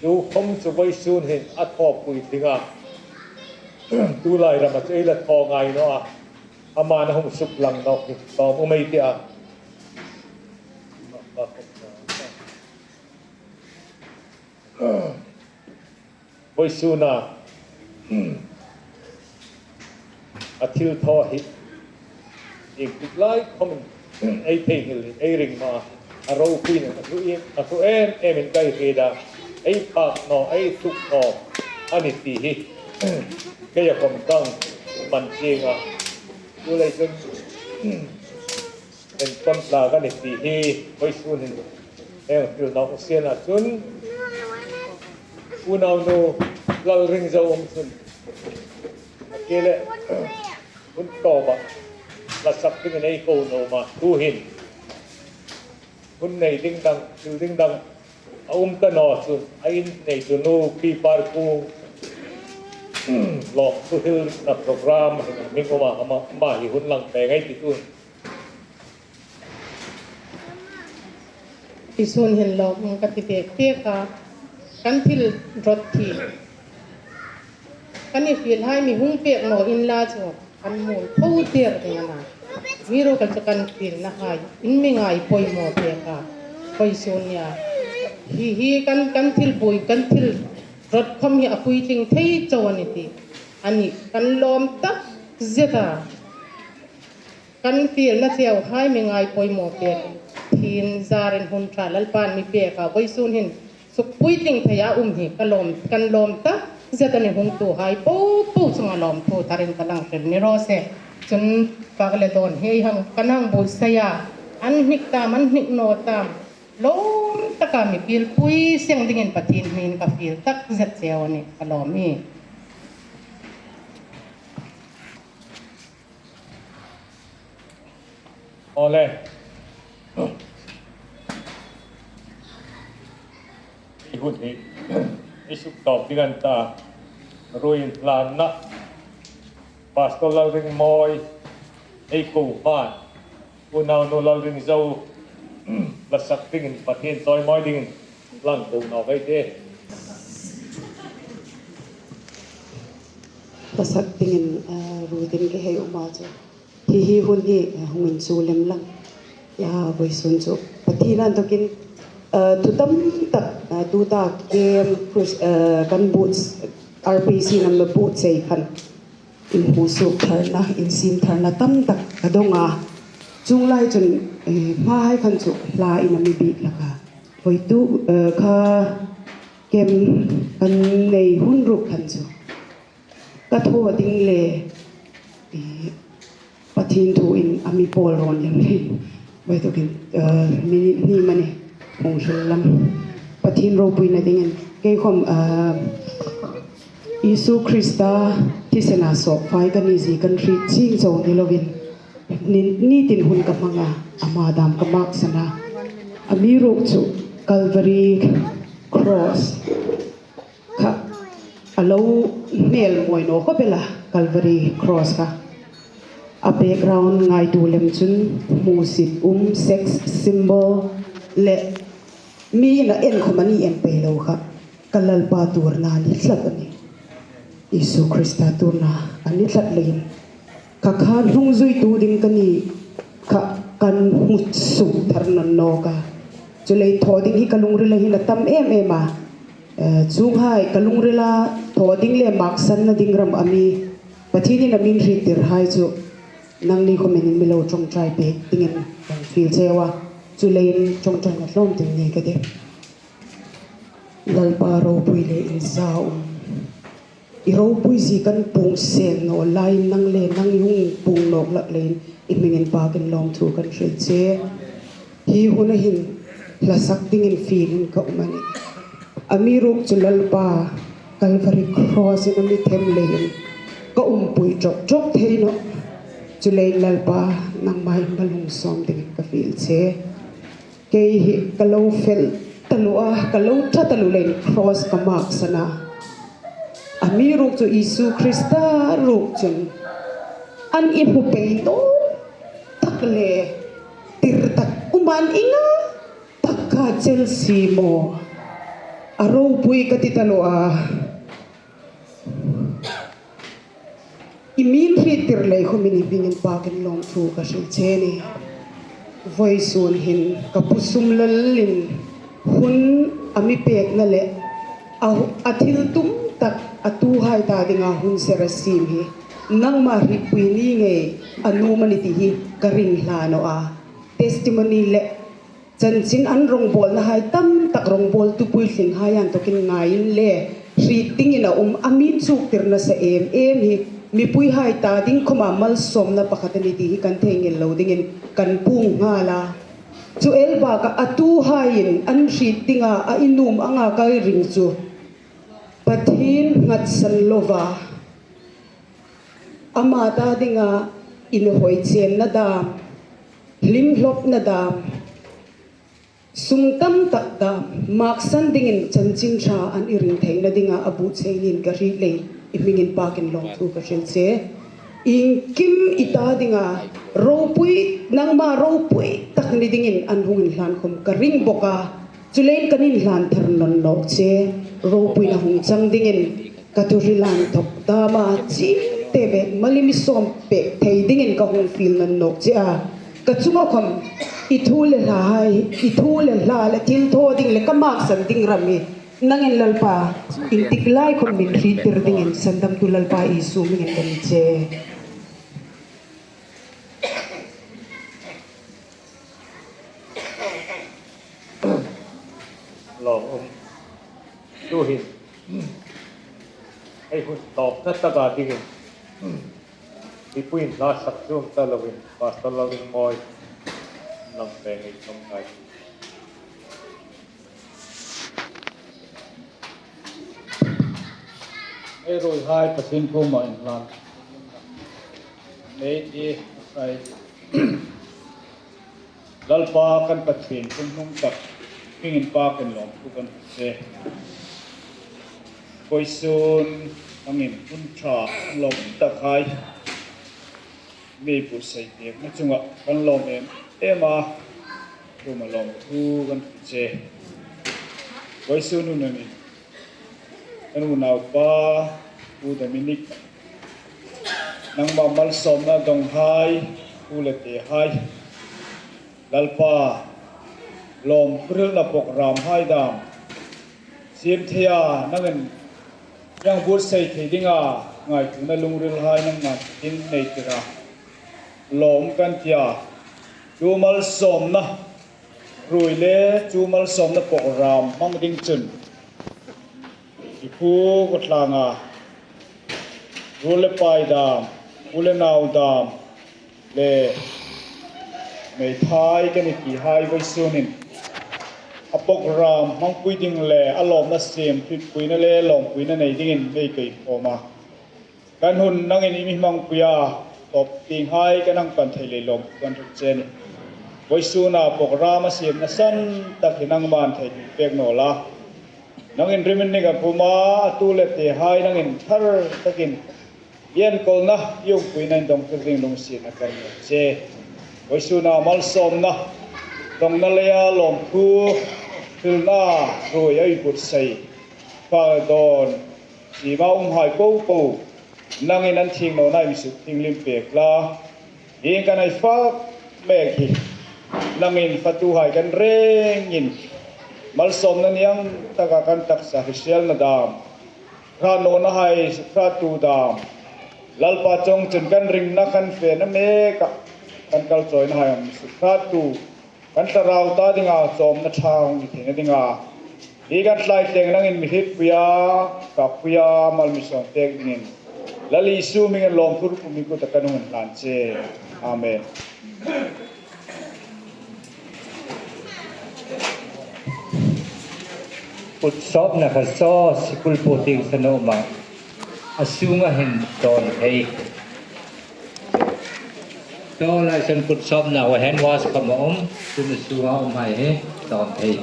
Chu khawm chu vawisun hin a thawpui ding a. Tulai rama chu ei la thaw ngai naw a. Ama na hung suklang nawk hi tawm um ei ti a. Vawisuna a thil thaw hi iengtik lai khawmin ei theinghil, ei ring naw a, a ropuiin a hlu em, a hlu em emin ka hriet a, ei phak naw, ei thuk naw a ni ti hi keia khawm ka hang hman chieng a. Chuleiin chun entawn tlak a ni ti hi vawisun hin ei hang hril nawk a, sienla chun unaunu Lalringzo um chun a ke le hun tawpa hla sak dingin ei ko nuom a, tuhin hun nei ding dang, thil ding dang a um ta naw chun a inneitunu Pi Parkung lawmthu hrilna program hin a hming um a, ama, ama hi hun lang pei ngei ti tu. Vawisun hin lawm ka ti pek pek a, kan thil rawt thi. Kan i fiel hai mi hung pek naw inla chu kan mawl tho tir ding a na. Amiruokchu kan fielna hai in mi ngai poimaw pek a. Vawisun nia hi, hi kan, kan thil buoi, kan thil Rot khawm hi a puitling thei chau a ni ti. A ni kan lawm tak zet a. Kan fielna cheu hai mi ngai poimaw pek. Thil zarin hun ṭha Lalpan mi pek a, vawisun hin suk puitling thei a um hi ka lawm, kan lawm tak zet a ni. Hungtuhai po po chunga lawmthu tharin ka lang hril ni raw se. Chun fak le dawn hei hang kan hang buotsai a, an hnik tam, an hnik naw tam, lawm taka mi fielpui seng dingin Pathien hmingin ka fiel tak zet cheu a nih, ka lawm ie. Awle. Ei hun hi ei suk tawp ding a ni ta. Ruoi inhlanna Pastor Lalringmawi ei ko hmain, unaunu Lalringzo hla sak dingin Pathien chawimawi dingin lang ko naw ei tih. Hla sak dingin, eh, ruotin ka hei um a chu. Hi hi hun hi, eh, hung inchu lem lang. Hi a vawisun chu Pathien inthokin, eh, thu tam tak, eh, tuta camp, Chris-, eh, kan buot, R P C nam la buotsai khan inhmusuok tharna, insiem tharna tam tak ka dong a. Chuong lai chun, eh, hmahai khan chu hla in a mi biek hlak a. Vawituk, eh, kha camp kan nei hun ruok khan chu ka thaw ding le, eh, Pathien thuin a mi pawl rawn lem le. Vawituk hin, eh, minute hni mani hung hril lang. Pathien ropuina dingin kei khawm, eh, Isu Krista thisena sawk fai ka ni zie kan hriet chieng chau ni lovin, ni, nitin hun ka hmang a, ama dam ka maksan a. Amiruokchu Calvary Cross kha a lo hmel mawi naw khawp el a, Calvary Cross kha. A background ngaituo lem chun hmusit um, sex symbol le mi ina en khawm a ni en pei lo kha. Ka Lalpa tuorna a ni tlat a nih. Isu Krista tuorna a ni tlat leiin kha kha hnungzuitu ding ka ni kha kan hmusuok thar nawn nawk a. Chuleiin thaw ding hi ka lungrila hin a tam em em a. Eh, chuonghai ka lungrila thaw ding le maksanna ding ram a mi Pathienin a mi hriettirhai chu nangni khawmin mi lo ṭawngṭai pek dingin kan fiel cheu a. Chuleiin ṭawngṭaina tlawmte nei ka tih. Lalpa ropui le inzaum. I ropui zie kan puong seng naw lai nang le nang i hung puong nawk hlak leiin i hmingin pakin lawmthu kan hril che. Hi huna hin hla sak dingin fielin ka um a nih. Amiruokchu Lalpa, Calvary Cross-in a mi them leiin ka umpui ṭawk ṭawk thei nawh. Chuleiin Lalpa, nangma in malsawm dingin ka fiel che. Kei hi ka lo fel taluo a, ka lo ṭha taluo leiin cross ka maksan a. Amiruokchu Isu Krista ruok chun an i hmu pei naw tak le tir tak um an inga tak kha chel si maw. A ropui ka ti taluo a. I mi hriettir lei khawmin i hmingin pakin lawmthu ka hril che a nih. Vawisun hin ka pu Sumlalin hun a mi pekna le a, a thil tum tak a tuhai ta dinga hun ser a siem hi nangma hrietpui ni ngei a nuom a nih ti hi ka ring hla naw a. Testimony le chanchin an rawngbawlnahai tam tak rawngbawltu puitlinghai inthokin ngaiin le hriet dingin a um a, a mi inchuktir nasa em em hi mipuihai ta ding khawma malsawmna pakhat a nih ti hi kan theinghil lo dingin kan puong nghal a. Chu el bakah a tuhaiin an hriet dinga a i nuom anga ka ring chu Pathien nghatsan lova ama ta dinga inhawi chenna dam, hlimhlawpna dam, sum tam tak dam maksan dingin chanchin ṭha an i ring theina dinga a buotsai niin ka hriet leiin i hmingin pakin lawmthu ka hril che. Iengkim i ta dinga ropui, nangma ropui tak ni dingin an hung inhlan khawm ka ring bawk a. Chuleiin kan inhlan thar nawn nawk che. Ropuina hung chang dingin ka thuhrila inthawk dama chingte ve, mal i mi sawm pek thei dingin ka hung fiel nawn nawk che a. Ka chunga khawm i thu le hlahai, i thu le hla le thilthaw ding le ka maksan ding ram hi Nangin Lalpa, intik lai khawm min hriettir dingin sandamtu Lalpa Isu hmingin kan che. Lawm um. Tuhin ei hun tawpna taka dingin mipuiin hla sak chuong ta loin Pastor Lalringmawi lam peng ei tum ngai. Ei ruoihai Pathien kuomah inhlan. Nei ti hai. Lalpa kan Pathien, hun hmang tak hmingin Pa kan lawmthu kan che. Vawisun hmangin hun ṭha lawm tak hai mi buotsai pekna chungah kan lawm em em a, kuomah lawmthu kan che. Vawisun hun hmangin kan unaupa Pu Dominic, nangma malsawmna dawng hai, pu le te hai, Lalpa, lawmthu hrilna program hai dam siem thei a, nangin hang buotsai thei dinga ngaituona lungril hai nangman inneitira lawm kan tia. Chu malsawmna ruoi le chu malsawmna program hmang ding chun i pu ka tlanga ruol le pai dam, u le nau dam, le meithai kan ti hai vawisun hin a program hmangpui ding le a lawmna siem hrietpuina le lawmpuina nei dingin ei kei khawm a. Kan hun nangin i mi hmangpui a, tawp tieng hai kan hang pan thei lei lawm kan hril che a nih. Vawisuna program a siemna san tak hi nangman thei pek naw la. Nangin riminhnik a puma a tu le te hai nangin thar takin i enkawlna, i umpuina indawng tir ding lungsietna kan nei che. Vawisuna malsawmna dawngna leia lawmthu hrilna ruoi ei buotsai, fa dawn sima um hai popo nangin an thing nawna mi suk thing lim pek la. Hi kan ei fak mek hi nangin fatuhai kan rengin malsawmna ni ang taka kan taksa hriselna dam, hrat nawna hai sukhratu dam, Lalpa chawng chun kan ringna kan fena meka kan kal chawina hai ang sukhratu kan thlarau ta dinga chawmna ṭha hung ni theina dinga hi kan tlai thleng nangin mi hrietpui a, kapui a, mal mi sawm pek dingin Lal Isu hmingin lawmthu pu mi kuta kan hung hlan che. Amen. Kutsawpna kha saw sikul pu tieng san a um a, a sunga hin dawn thei. Saw lai san kutsawpna wa hand wash khawm a um, chun a sunga um hai hi dawn thei.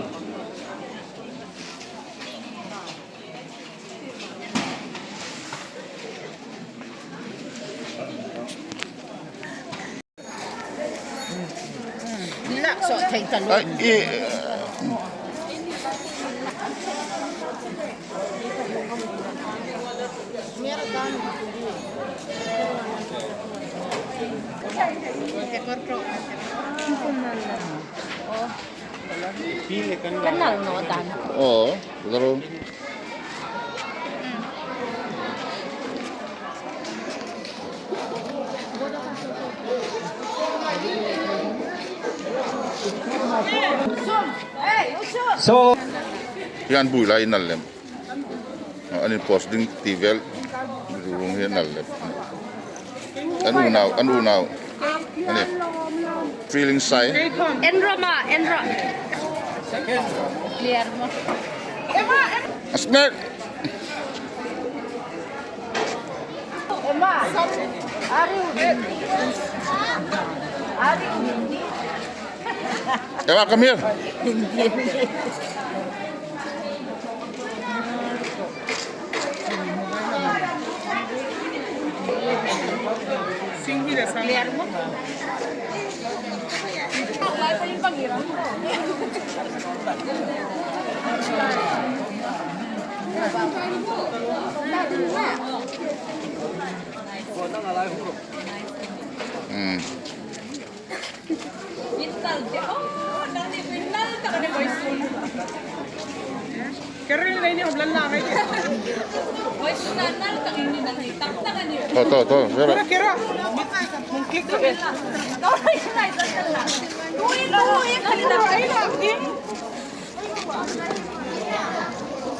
Lak saw thei ta lo. Ai, i. Kan nal naw dan. Oh, zaro. So, pian bui lai nal lem. An inpost ding ti vel. Rung hi nal lem. An unau, an unau. Ani. Feeling sai. En ro ma, en ro. Clear mo. Asmet. Emma, come here. Mm. To, to, to, Vera.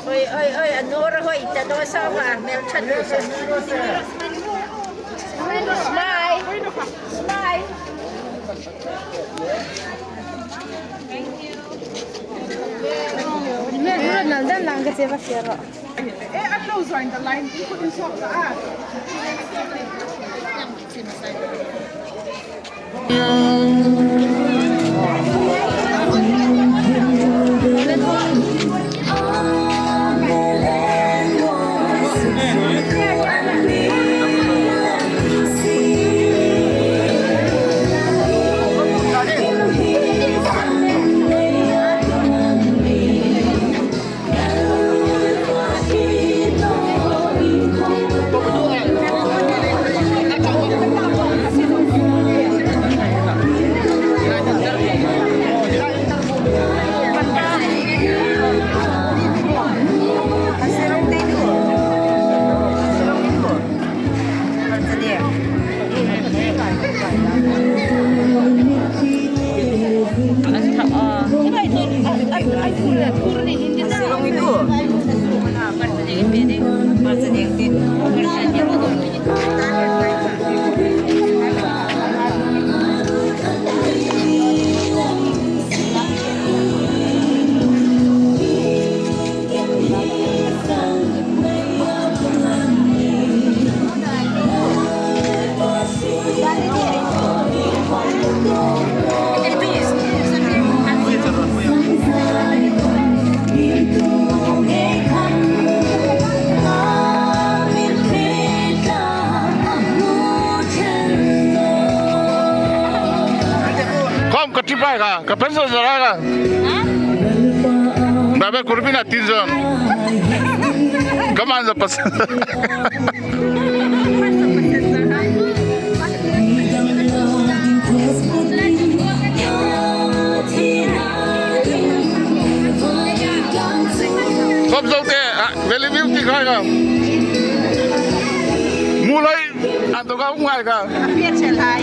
Oi, oi, oi, a nawr a hoi ta naw sa ma, hmel ṭha naw sa. Smile. Smile. Khawm ka ṭi pai ka, ka phen zo zo ra ka. Ba ba kurbi na tin zon. Ka man zo pas. Khawm zo te, a, veli view ti khai ka. Mu lai. An to ka hung ngai ka. A fiat che lai.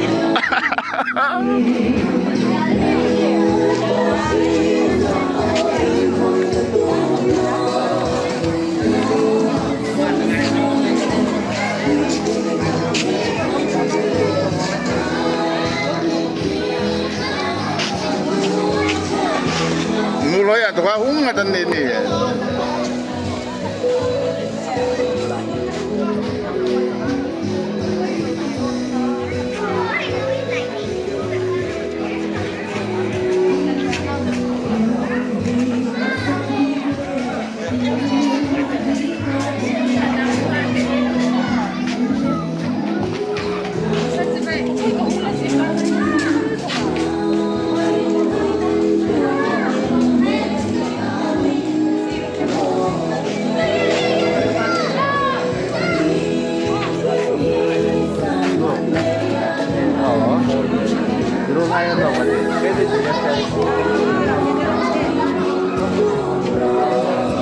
Nu loi an to ka hung ngai ta ni ni.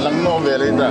Lang naw ve le ta.